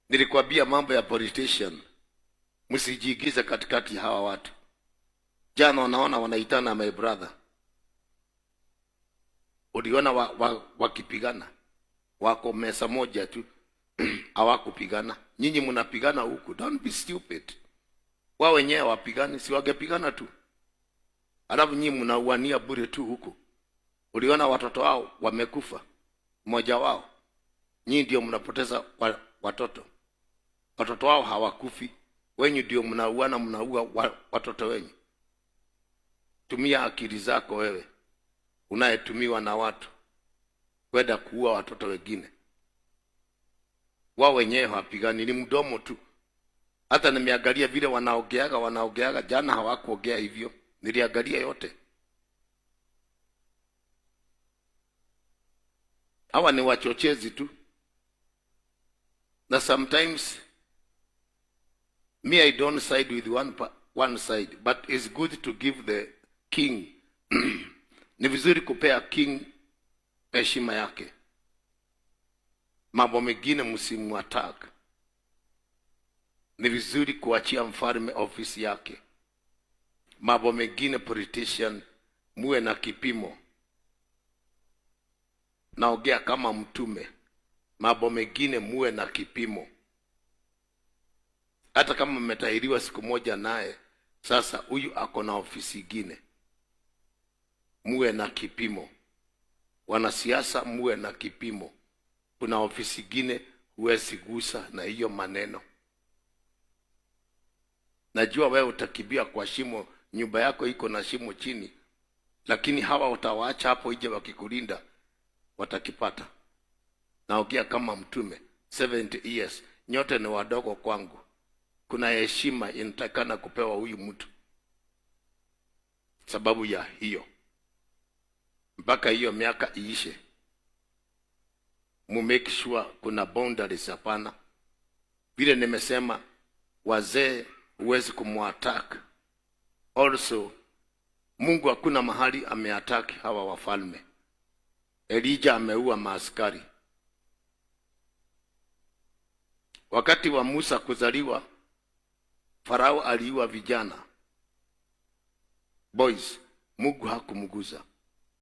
Nilikwambia mambo ya politician, msijiingize katikati ya hawa watu. Jana wanaona wanaitana my brother, uliona wakipigana, wako meza moja tu, hawakupigana. Nyinyi mnapigana huku, don't be stupid. Wao wenyewe wapigani, si wangepigana tu, alafu nyinyi mnauania bure tu huku. Uliona watoto wao wamekufa, mmoja wao. Nyinyi ndio mnapoteza watoto, watoto wao hawakufi, wenyu ndio mnauana, mnaua watoto wenyu. Tumia akili zako wewe unayetumiwa na watu kwenda kuua watoto wengine. Wao wenyewe hawapigani, ni mdomo tu. Hata nimeangalia vile wanaongeaga, wanaongeaga. Jana hawakuongea hivyo, niliangalia yote. Hawa ni wachochezi tu, na sometimes me, I don't side with one side, but it's good to give the king ni vizuri kupea king heshima yake. Mambo mengine msimuattack. Ni vizuri kuachia mfalme ofisi yake. Mambo mengine politician, muwe na kipimo. Naongea kama mtume. Mambo mengine muwe na kipimo. Hata kama mmetahiriwa siku moja naye, sasa huyu ako na ofisi ingine. Muwe na kipimo. Wanasiasa muwe na kipimo. Kuna ofisi ingine huwezi gusa na hiyo maneno. Najua wewe utakimbia kwa shimo, nyumba yako iko na shimo chini, lakini hawa utawaacha hapo ije wakikulinda watakipata. Naongea kama mtume, 70 years, nyote ni wadogo kwangu. Kuna heshima inatakana kupewa huyu mtu sababu ya hiyo, mpaka hiyo miaka iishe. Mu make sure kuna boundaries. Hapana, vile nimesema, wazee huwezi kumwattack. Also Mungu hakuna mahali ameattack hawa wafalme. Elijah ameua maaskari. Wakati wa Musa kuzaliwa, Farao aliua vijana boys, Mungu hakumguza.